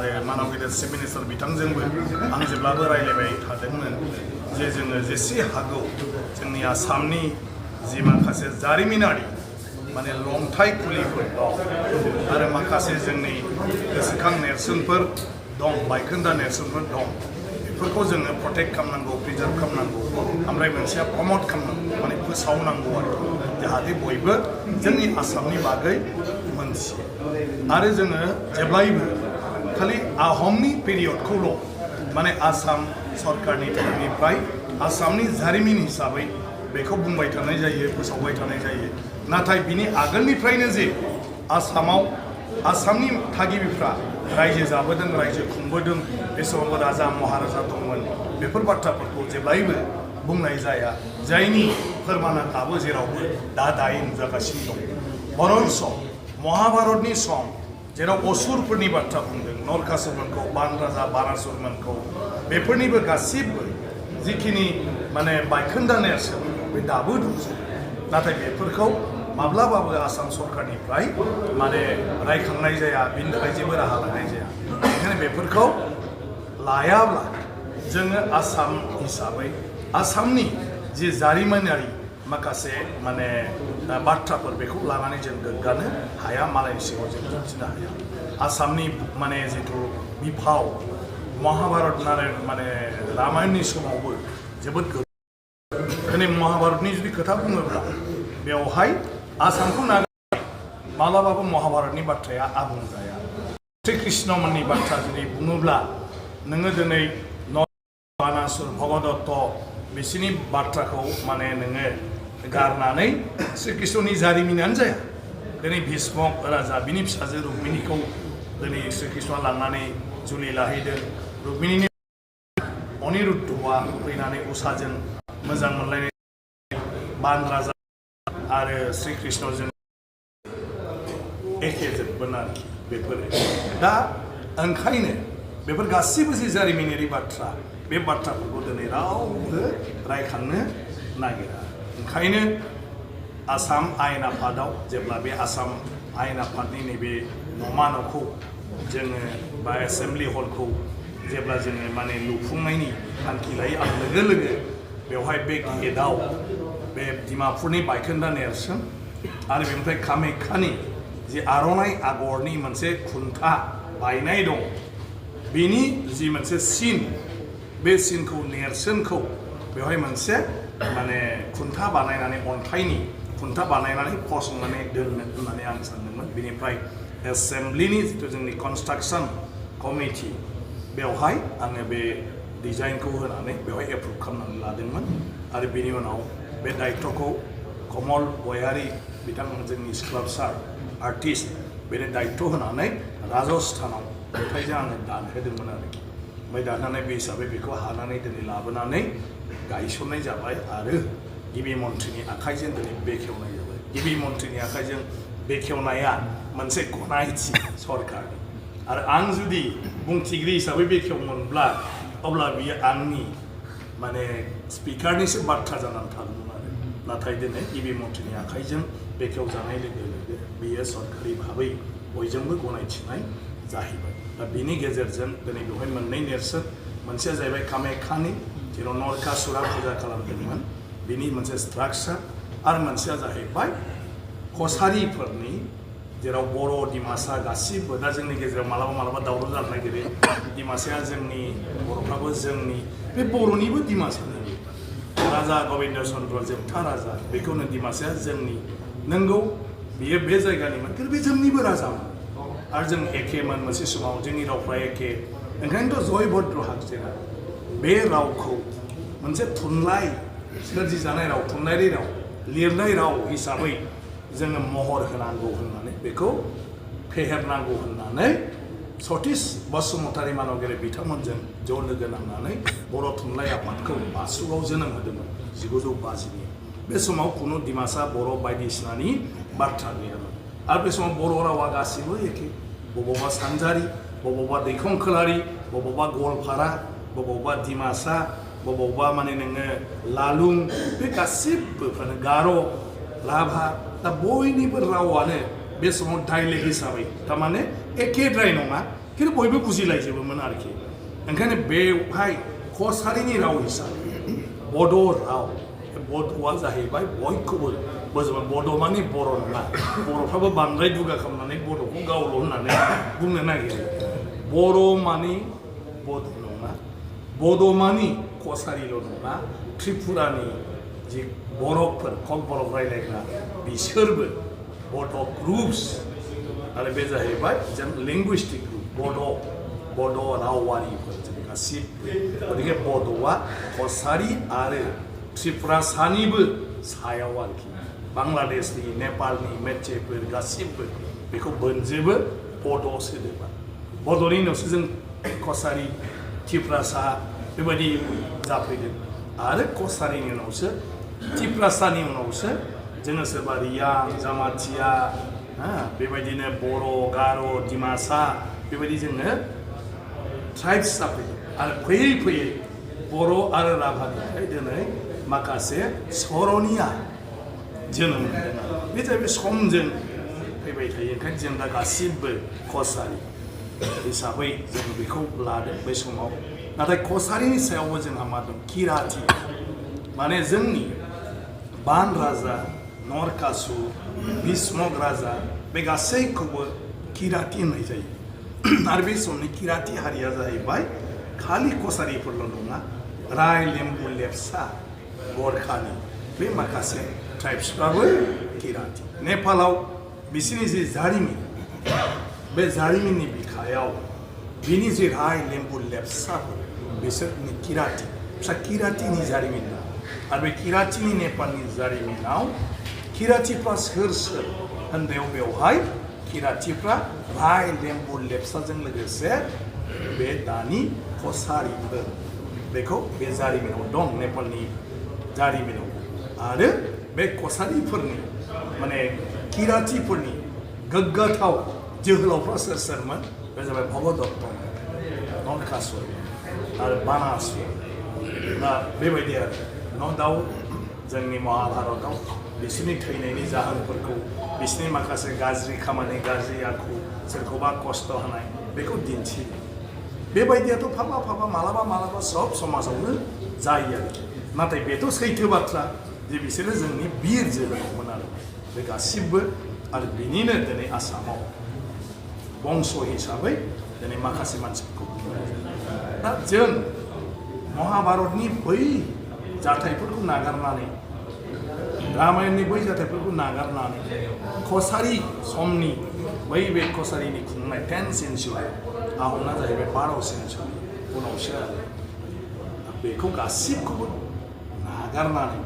आरो मानव गेदेर chief minister बिथांजोंबो आं जेब्लाबो रायलायबाय थादोंमोन जे जोङो जेसे हागौ जोंनि आसामनि जि माखासे जारिमिनारि माने लंथाइ खुलिफोर दं आरो माखासे जोंनि गोसोखां नेरसोनफोर दं बायखोन्दा नेरसोनफोर दं बेफोरखौ जोङो प्रटेक्ट खालामनांगौ प्रिजार्भ खालामनांगौ ओमफ्राय मोनसेया प्रमट खालामनांगौ माने फोसावनांगौ आरो जाहाथे बयबो जोंनि आसामनि बागै मोनथियो आरो जोङो जेब्लायबो खालि आहमनि पिरियडखौल' माने आसाम सरकारनि तरफनिफ्राय आसामनि जारिमिन हिसाबै बेखौ बुंबाय थानाय जायो फोसावबाय थानाय जायो नाथाय बिनि आगोलनिफ्रायनो जे आसामाव आसामनि थागिबिफ्रा रायजो जाबोदों रायजो खुंबोदों बे समावबो राजा महाराजा दंमोन बेफोर बाथ्राफोरखौ जेब्लायबो बुंनाय जाया जायनि फोरमाना दाबो जेरावबो दायो नुजागासिनो दं बरन्स महाभारतनि सम जेराव असुरफोरनि बाथ्रा बुंदों नरकासुरमोनखौ बान राजा बारासुरमोनखौ बेफोरनिबो गासिबो जिखिनि माने बायखोन्दा नेरसोन बे दाबो दंसै नाथाय बेफोरखौ माब्लाबाबो आसाम सरकारनिफ्राय माने रायखांनाय जाया बिनि थाखाय जेबो राहा लानाय जाया बेनिखायनो बेफोरखौ लायाब्ला जोङो आसाम हिसाबै आसामनि जि जारिमिनारि माखासे माने बाथ्राफोर बेखौ लानानै जों गोग्गानो हाया मालायनि सिगाङाव जों दिन्थिनो हाया आसामनि माने जिथु बिफाव महाभारत माने रामायणनि समावबो जोबोद दिनै महाभारतनि जुदि खोथा बुङोब्ला बेवहाय आसामखौ नागारनानै मालाबाबो महाभारतनि बाथ्राया आबुं जाया श्री कृष्णमोननि बाथ्रा जुदि बुङोब्ला नोङो दिनै बानासुर भगदत्त बिसोरनि बाथ्राखौ माने नोङो गारनानै श्री कृष्णनि जारिमिनानो जाया दिनै भीष्म राजा बिनि फिसाजो रुक्मिणीखौ दिनै श्री कृष्णआ लांनानै जुलि लाहैदों रुक्मिणीनि अनिरुद्धआ फैनानै उषाजों मोजां मोनलायनाय बान राजा आरो श्री कृष्णजों एखे जोबगोन आरो बेफोरो दा ओंखायनो बेफोर गासिबो जि जारिमिनारि बाथ्रा बे बाथ्राफोरखौ दिनै रावबो रायखांनो नागिरा ओंखायनो आसाम आयेन आफादाव जेब्ला बे आसाम आयेन आफादनि नैबे नमा न'खौ जोङो बा एसेम्बलि हलखौ जेब्ला जोङो माने लुफुंनायनि थांखि लायो आं लोगो लोगो बेवहाय बे गेटआव बे डिमापुरनि बायखोन्दा नेरसोन आरो बेनिफ्राय कामाख्यानि जि आर'नाइ आगरनि मोनसे खुन्था बायनाय दं बेनि जि मोनसे सिन बे सिनखौ नेरसोनखौ बेवहाय मोनसे माने खुन्था बानायनानै अन्थाइनि खुन्था बानायनानै फसंनानै दोननो होननानै आं सानदोंमोन बेनिफ्राय एसेम्बलिनि जिथु जोंनि कनस्ट्राक्सन कमिटि बेवहाय आङो बे डिजाइनखौ होनानै बेवहाय एप्रुभ खालामनानै लादोंमोन आरो बेनि उनाव बे दायित्वखौ कमल गयारि बिथां जोंनि स्काल्पचार आर्टिस्ट बेनो दायित्व होनानै राजस्थानाव अन्थाइजों आङो दानहोदोंमोन आरोखि ओमफ्राय दाननानै बे हिसाबै बेखौ हानानै दिनै लाबोनानै गायसननाय जाबाय आरो गिबि मन्थ्रिनि आखाइजों दिनै बेखेवनाय जाबाय गिबि मन्थ्रिनि आखाइजों बेखेवनाया मोनसे गनायथि सरकारनि आरो आं जुदि बुंथिगिरि हिसाबै बेखेवमोनब्ला अब्ला बियो आंनि माने स्पिकारनिसो बाथ्रा जानानै थागौमोन आरो नाथाय दिनै गिबि मन्थ्रिनि आखाइजों बेखेवजानाय लोगो लोगो बेयो सरकारि भाबै बयजोंबो गनायथिनाय जाहैबाय दा बिनि गेजेरजों दिनै बेवहाय मोननै नेरसोन मोनसेया जाहैबाय कामाख्यानि जेराव नरकासुरा फुजा खालामदोंमोन बिनि मोनसे स्ट्राक्चार आरो मोनसेया जाहैबाय कसारिफोरनि जेराव बर' डिमासा गासिबो दा जोंनि गेजेराव मालाबा दावराव जानो नागिरो डिमासाया जोंनि बर'फ्राबो जोंनि बे बर'निबो डिमासानि राजा गबिन्द चन्द्र जोबथा राजा बेखौनो डिमासाया जोंनि नंगौ बियो बे जायगानिमोन खिन्थु बे जोंनिबो राजामोन आरो जों एखेमोन मोनसे समाव जोंनि रावफ्रा एखे ओंखायनोथ' जयभद्र हागजेना बे रावखौ मोनसे थुनलाइ सोरजिजानाय राव थुनलाइयारि राव लिरनाय राव हिसाबै जोङो महर होनांगौ होननानै बेखौ फेहेरनांगौ होननानै सतीश बसुमतारी मानवगिरि बिथांमोनजों ज' लोगो नांनानै बर' थुनलाइ आफादखौ बासुगाव जोनोम होदोंमोन 1950 बे समाव खुनु डिमासा बर' बायदिसिनानि बाथ्रा गैयामोन आरो बे समाव बर' रावा गासिबो एखे बबावबा सानजारि बबावबा दैखं खोलारि बबावबा गवालपारा बबावबा डिमासा बबावबा माने नोङो लालुं बे गासिबोफ्रानो गार' राभा दा बयनिबो रावानो बे समाव डाइलेक्ट हिसाबै थारमाने एखेद्राय नङा खिन्थु बयबो बुजिलायजोबोमोन आरोखि ओंखायनो बेवहाय कसारिनि राव हिसाबै बड' राव बड'आ जाहैबाय बयखौबो बोजोबो बड' माने बर' नङा बर'फ्राबो बांद्राय दुगा खालामनानै बड'खौ गावल' होननानै बुंनो नागिरो बर' माने बड' नङा बड' माने कसारिल' नङा त्रिपुरानि जि बर'फोर कक बर' रायलायग्रा बिसोरबो बड' ग्रुप्स आरो बे जाहैबाय जों लिंगुइस्टिक ग्रुप बड' रावारिफोर जों गासिबो गतिके बड'आ कसारि आरो त्रिपुरासानिबो सायाव आरोखि बांलादेशनि नेपालनि मेचेफोर गासिबो बेखौ बोनजोबो बड' सोदोबा बड'नि उनावसो जों कसारि त्रिपुरासा बेबायदि जाफैदों आरो कसारिनि उनावसो त्रिपुरासानि उनावसो जोङो सोरबा रियां जामाथिया बेबायदिनो बर' गार' डिमासा बेबायदि जोङो ट्राइब्स जाफैदों आरो फैयै फैयै बर' आरो राभानिफ्राय दिनै माखासे सर'निया जोनोम मोनदों बे जाहैबाय समजों फैबाय थायो ओंखायनो जों दा गासिबो कसारि हिसाबै जों बेखौ लादों बै समाव नाथाय कसारिनि सायावबो जोंहा मा दं किराति माने जोंनि बान राजा नरकासु भीष्मक राजा बे गासैखौबो किराति होननाय जायो आरो बे समनि किराति हारिया जाहैबाय खालि कसारिफोरल' नङा राय लेम्बु लेप्सा गरखानि बे माखासे ट्राइब्सफ्राबो किराति नेपालाव बिसोरनि जि जारिमिन बे जारिमिननि बिखायाव बिनि जि राय लेम्बु लेप्साफोर बिसोरनि किराति फिसा किरातिनि जारिमिन दं आरो बे किरातिनि नेपालनि जारिमिनाव किरातिफ्रा सोर सोर होननायाव बेवहाय किरातिफ्रा राय लेम्बु लेप्साजों लोगोसे बे दानि कसारिफोर बेखौ बे जारिमिनाव दं नेपालनि जारिमिनाव आरो बे कसारिफोरनि माने किरातिफोरनि गोग्गाथाव जोहोलावफ्रा सोर सोरमोन बे जाबाय भगदत्त नरकासुर आरो बानासुर दा बेबायदि आरो न' दाउट जोंनि महाभारतआव बिसोरनि थैनायनि जाहोनफोरखौ बिसोरनि माखासे गाज्रि खामानि गाज्रि आखु सोरखौबा खस्थ' होनाय बेखौ दिन्थियो बेबायदियाथ' फाबा मालाबा सब समाजावनो जायो आरोखि नाथाय बेथ' सैथो बाथ्रा जे बिसोरो जोंनि बिर जोहोलावमोन आरो बे गासिबो आरो बिनिनो दिनै आसामाव बंस हिसाबै दिनै माखासे मानसिफोरखौ बुंनाय जायो दा जों महाभारतनि बै जाथायफोरखौ नागारनानै रामायणनि बै जाथायफोरखौ नागारनानै कसारि समनि बै बे कसारिनि खुंनाय 10th सेन्चुरि आहमना जाहैबाय 12th सेन्चुरि उनावसो बेखौ गासिबखौबो नागारनानै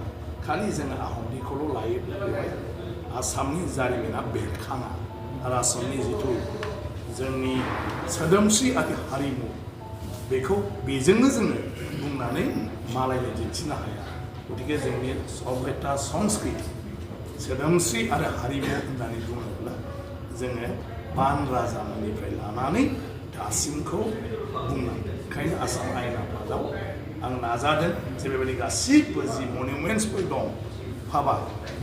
खालि जोङो आहमनिखौल' लायोब्ला बेवहाय आसामनि जारिमिना बेरखाङा आरो आसामनि जिथु जोंनि सोदोमस्रि आरो हारिमु बेखौ बेजोंनो जोङो बुंनानै मालायनो दिन्थिनो हाया गतिके जोंनि सभ्यता संस्कृति सोदोमस्रि आरो हारिमु होननानै बुङोब्ला जोङो बान राजामोननिफ्राय लानानै दासिमखौ बुंनांगोन ओंखायनो आसाम आयेन आफादाव आं नाजादों जे बेबायदि गासिबो जि मनुमेन्ट्सफोर दं हाबा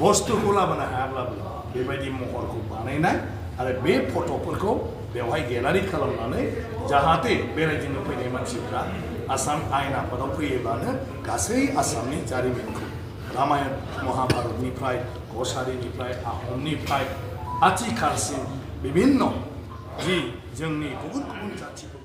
बुस्थुखौ लाबोनो हायाब्लाबो बेबायदि महरखौ बानायनाय आरो बे फट'फोरखौ बेवहाय गेलारि खालामनानै जाहाथे बेरायदिनो फैनाय मानसिफ्रा आसाम आयेन आफादाव फैयोब्लानो गासै आसामनि जारिमिनखौ रामायण महाभारतनिफ्राय कसारिनिफ्राय आहमनिफ्राय आथिखालसिम बिभिन्न जि जोंनि गुबुन गुबुन जाथिफोर